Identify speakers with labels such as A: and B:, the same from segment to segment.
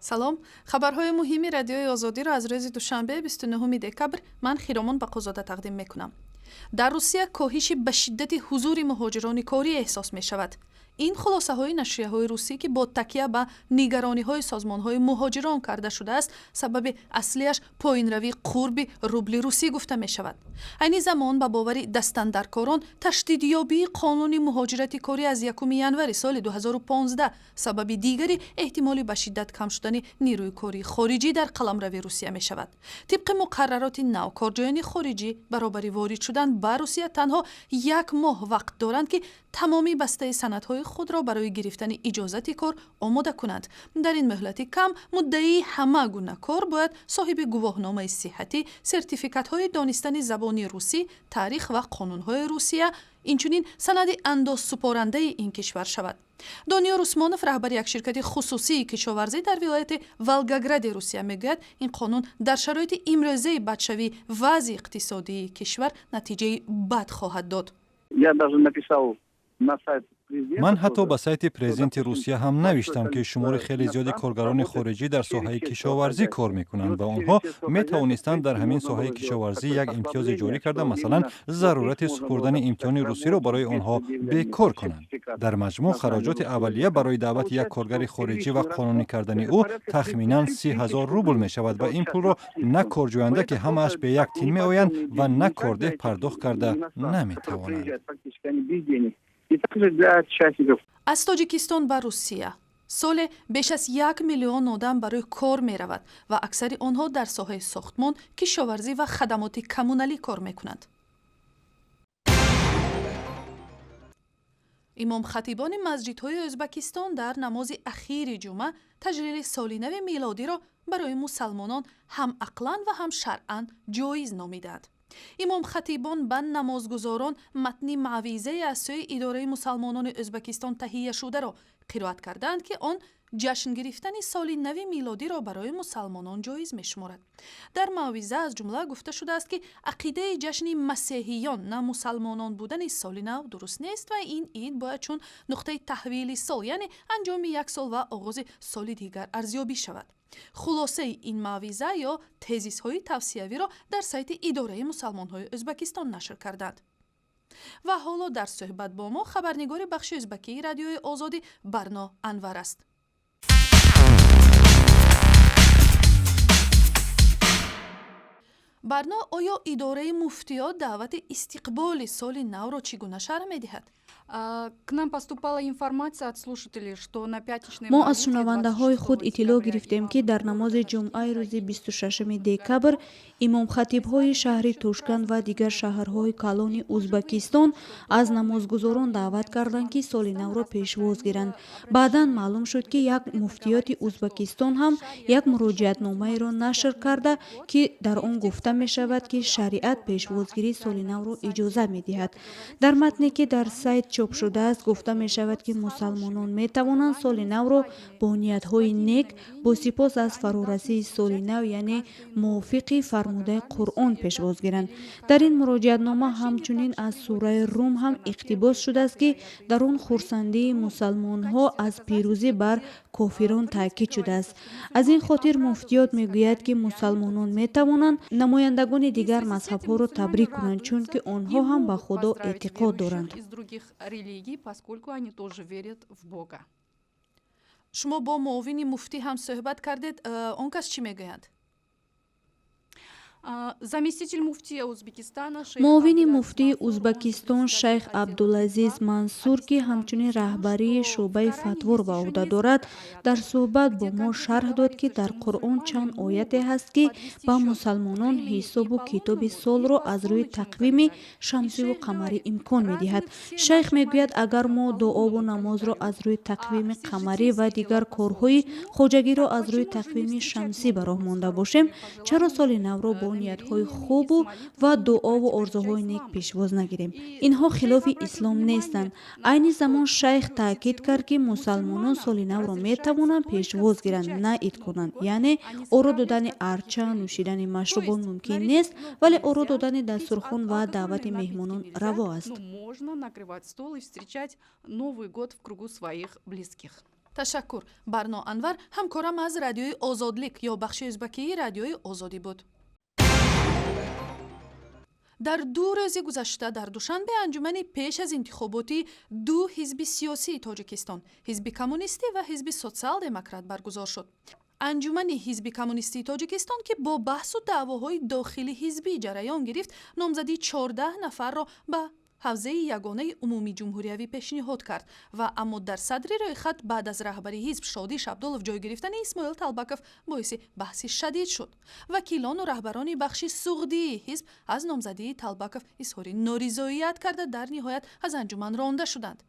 A: Салом. Хабарҳои муҳими Радиои Озодиро аз рӯзи душанбе, 29 декабр, ман, Хиромон Бақозода, тақдим мекунам. Дар Русия коҳиши ба шиддати ҳузури муҳоҷирони корӣ эҳсос мешавад. Ин хулосаҳои нашрияҳои русӣ, ки бо такя ба нигарониҳои созмонҳои муҳоҷирон карда шудааст, сабаби аслиаш поинравии қурби рубли русӣ гуфта мешавад. Айни замон, ба бовари дастандаркорон, ташдидёбии қонуни муҳоҷирати корӣ аз 1 январи соли 2015 сабаби дигари эҳтимоли ба шиддат кам шудани нерӯи кории хориҷӣ дар қаламрави Русия мешавад. Тибқи муқаррароти нав, корҷӯёни хориҷӣ баробари ворид шудан ба Русия танҳо як моҳ вақт доранд, ки тамоми бастаи санадҳои худро барои гирифтани иҷозати кор омода кунанд. Дар ин муҳлати кам муддаии ҳама гуна кор бояд соҳиби гувоҳномаи сиҳатӣ, сертификатҳои донистани забони русӣ, таърих ва қонунҳои Русия, инчунин санади андозсупорандаи ин кишвар шавад. Дониёр Усмонов, раҳбари як ширкати хусусии кишоварзӣ дар вилояти Волгогради Русия, мегӯяд, ин қонун дар шароити имрӯзаи бадшавии вазъи иқтисодии кишвар натиҷаи бад хоҳад дод.
B: Я даже написал на сайт.
C: Ман ҳатто ба сайти президенти Русия ҳам навиштам, ки шумори хеле зиёди коргарони хориҷӣ дар соҳаи кишоварзӣ кор мекунанд ва онҳо метавонистанд дар ҳамин соҳаи кишоварзӣ як имтиёзе ҷорӣ карда, масалан, зарурати супурдани имтиҳони русиро барои онҳо бекор кунанд. Дар маҷмӯъ, хароҷоти аввалия барои даъвати як коргари хориҷӣ ва қонунӣ кардани ӯ тахминан 30 000 рубл мешавад ва ин пулро на корҷӯянда, ки ҳамааш бе як тин меоянд, ва на кордеҳ пардохт карда наметавонанд.
A: Аз Тоҷикистон ба Русия соле беш аз 1 миллион одам барои кор меравад ва аксари онҳо дар соҳаи сохтмон, кишоварзӣ ва хадамоти коммуналӣ кор мекунанд. Имомхатибони масҷидҳои Ӯзбакистон дар намози ахири ҷумъа таҷлили соли нави милодиро барои мусалмонон ҳам ақлан ва ҳам шаръан ҷоиз номиданд. Имомхатибон ба намозгузорон матни мавъизае аз сӯи идораи мусалмонони Ӯзбакистон таҳияшударо қироат карданд, ки он ҷашн гирифтани соли нави милодиро барои мусалмонон ҷоиз мешуморад. Дар мавъиза, аз ҷумла, гуфта шудааст, ки ақидаи ҷашни масеҳиён, на мусалмонон будани соли нав дуруст нест ва ин ид бояд чун нуқтаи таҳвили сол, яъне анҷоми як сол ва оғози соли дигар, арзёбӣ шавад. Хулосаи ин мавъиза ё тезисҳои тавсиявиро дар сайти идораи мусалмонҳои Ӯзбакистон нашр карданд. Ва ҳоло дар суҳбат бо мо хабарнигори бахши ӯзбакии Радиои Озодӣ Барно Анвар аст. Барно, оё идораи муфтиёт даъвати истиқболи соли навро чӣ гуна шарҳ медиҳад?
D: К нам поступала информация от слушателей, что на пятничной
E: Мо аз шунавандаҳои худ иттилоъ гирифтем, ки дар намози ҷумъаи рӯзи 26 декабр имомхатибҳои шаҳри Тошканд ва дигар шаҳрҳои калони Узбакистон аз намозгузорон даъват карданд, ки соли навро пешвоз гиранд. Баъдан маълум шуд, ки як муфтиёти Узбакистон ҳам як муроҷиатномаеро нашр карда, ки дар он гуфта мешавад, ки шариат пешвозгирии соли навро иҷоза медиҳад. Дар матне, ки дар сайт чоп шудааст, гуфта мешавад, ки мусалмонон метавонанд соли навро бо ниятҳои нек, бо сипос аз фарорасии соли нав, яъне мувофиқи фармудаи Қуръон, пешвоз гиранд. Дар ин муроҷиатнома ҳамчунин аз сураи Рум ҳам иқтибос шудааст, ки дар он хурсандии мусалмонҳо аз пирӯзӣ бар кофирон таъкид шудааст. Аз ин хотир муфтиёт мегӯяд, ки мусалмонон метавонанд намояндагони дигар мазҳабҳоро табрик кунанд, чунки онҳо ҳам ба Худо эътиқод доранд.
D: Религий, поскольку они тоже верят в Бога.
A: Шумо бо муовини муфтӣ ҳам суҳбат кардед. Он кас чӣ мегӯянд?
D: Заместитель муфтия Узбекистана.
E: Муовини муфтии Узбакистон шайх Абдулазиз Мансур, ки ҳамчунин раҳбарии шӯъбаи фатворо ба ӯҳда дорад, дар суҳбат бо мо шарҳ дод, ки дар Қуръон чанд ояте ҳаст, ки ба мусалмонон ҳисобу китоби солро аз рӯи тақвими шамсиву қамарӣ имкон медиҳад. Шайх мегӯяд, агар мо дуову намозро аз рӯи тақвими қамарӣ ва дигар корҳои хоҷагиро аз рӯи тақвими шамсӣ ба роҳ монда бошем, чаро соли навро бо ниятҳои хубу ва дуову орзуҳои нек пешвоз нагирем? Инҳо хилофи ислом нестанд. Айни замон шайх таъкид кард, ки мусалмонон соли навро метавонанд пешвоз гиранд, на ид кунанд, яъне оро додани арча, нӯшидани машрубот мумкин нест, вале оро додани дастурхон ва даъвати меҳмонон раво аст.
D: Можно накрывать стол и встречать Новый год в кругу своих близких.
A: Ташаккур. Барно Анвар, ҳамкорам аз Радиои Озодлик ё бахши ӯзбакии Радиои Озодӣ буд. Дар 2 рӯзи гузашта дар Душанбе анҷумани пеш аз интихоботи ду ҳизби сиёсии Тоҷикистон, Ҳизби коммунистӣ ва Ҳизби социал-демократ, баргузор шуд. Анҷумани Ҳизби коммунистии Тоҷикистон, ки бо баҳсу даъвоҳои дохили ҳизбӣ ҷараён гирифт, номзадии 14 нафарро ба ҳавзаи ягонаи умумии ҷумҳуриявӣ пешниҳод кард ва аммо дар садри рӯйхат баъд аз раҳбари ҳизб Шодӣ Шабдулов ҷой гирифтани Исмоил Талбаков боиси баҳси шадид шуд. Вакилону раҳбарони бахши суғдии ҳизб аз номзадии Талбаков изҳори норизоият карда, дар ниҳоят аз анҷуман ронда шуданд.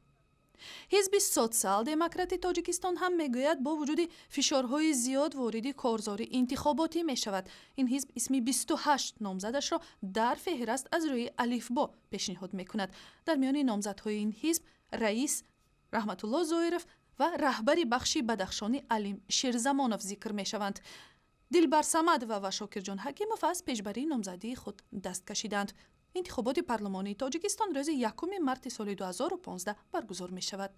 A: Ҳизби социал-демократи Тоҷикистон ҳам мегӯяд, бо вуҷуди фишорҳои зиёд вориди корзори интихоботӣ мешавад. Ин ҳизб исми 28 номзадашро дар феҳраст аз рӯи алифбо пешниҳод мекунад. Дар миёни номзадҳои ин ҳизб раис Раҳматулло Зоиров ва раҳбари бахши Бадахшони Алим Шерзамонов зикр мешаванд. Дилбар Самадова ва Шокирҷон Ҳакимов аз пешбарии номзадии худ даст кашиданд. Интихоботи парлумонии Тоҷикистон рӯзи 1 марти соли 2015 баргузор мешавад.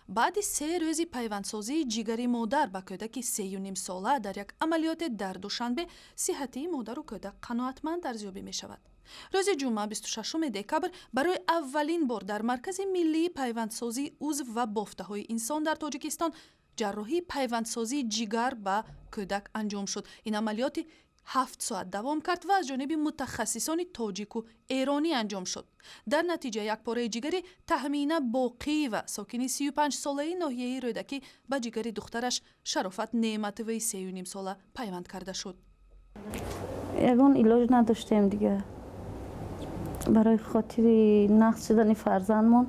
A: Баъди 3 рӯзи пайвандсозии ҷигари модар ба кӯдаки 3,5 сола дар як амалиёте дар Душанбе сиҳатии модару кӯдак қаноатманд арзёбӣ мешавад. Рӯзи ҷумъа, 26 декабр, барои аввалин бор дар Маркази миллии пайвандсозии узв ва бофтаҳои инсон дар Тоҷикистон ҷарроҳии пайвандсозии ҷигар ба кӯдак анҷом шуд. Ин амалиёти 7 соат давом кард ва аз ҷониби мутахассисони тоҷику эронӣ анҷом шуд. Дар натиҷа як пораи ҷигари Таҳмина Боқиева, сокини 35-солаи ноҳияи Рӯдакӣ, ба ҷигари духтараш Шарофат Неъматоваи 3,5 сола пайванд карда шуд.
F: Ягон илоҷ надоштем дигар. Барои хотири нағз шудани фарзандмон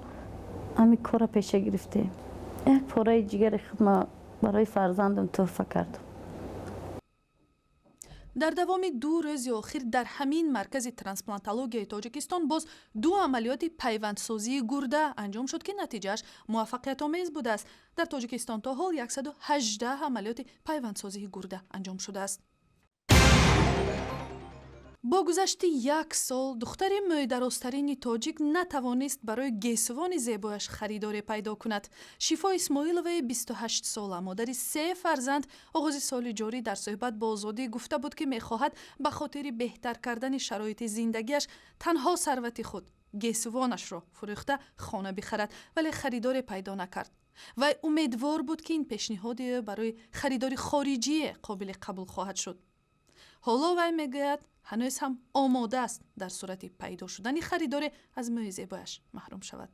F: ҳамин корро пеша гирифтем. Як пораи ҷигари худма барои фарзандам тӯҳфа кардам.
A: Дар давоми 2 рӯзи охир дар ҳамин маркази трансплантологияи Тоҷикистон боз ду амалиёти пайвандсозии гурда анҷом шуд, ки натиҷааш муваффақиятомез будааст. Дар Тоҷикистон то ҳол 118 амалиёти пайвандсозии гурда анҷом шудааст. Бо гузашти як сол духтари мӯйдарозтарини тоҷик натавонист барои гесувони зебояш харидоре пайдо кунад. Шифо Исмоиловаи 28-сола, модари се фарзанд, оғози соли ҷорӣ дар суҳбат бо Озодӣ гуфта буд, ки мехоҳад ба хотири беҳтар кардани шароити зиндагиаш танҳо сарвати худ, гесувонашро фурӯхта, хона бихарад, вале харидоре пайдо накард. Вай умедвор буд, ки ин пешниҳоди ӯ барои харидори хориҷие қобили қабул хоҳад шуд. Ҳоло вай мегӯяд, ҳанӯз ҳам омода аст дар сурати пайдо шудани харидоре аз мӯи зебояш маҳрум шавад.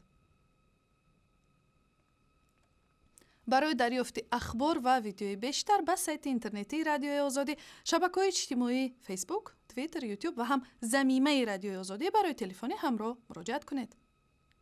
A: Барои дарёфти ахбор ва видеои бештар ба сайти интернетии Радиои Озодӣ, шабакаҳои иҷтимоӣ Фейсбук, Твиттер, Ютуб ва ҳам замимаи Радиои Озодӣ барои телефони ҳамроҳ муроҷиат кунед.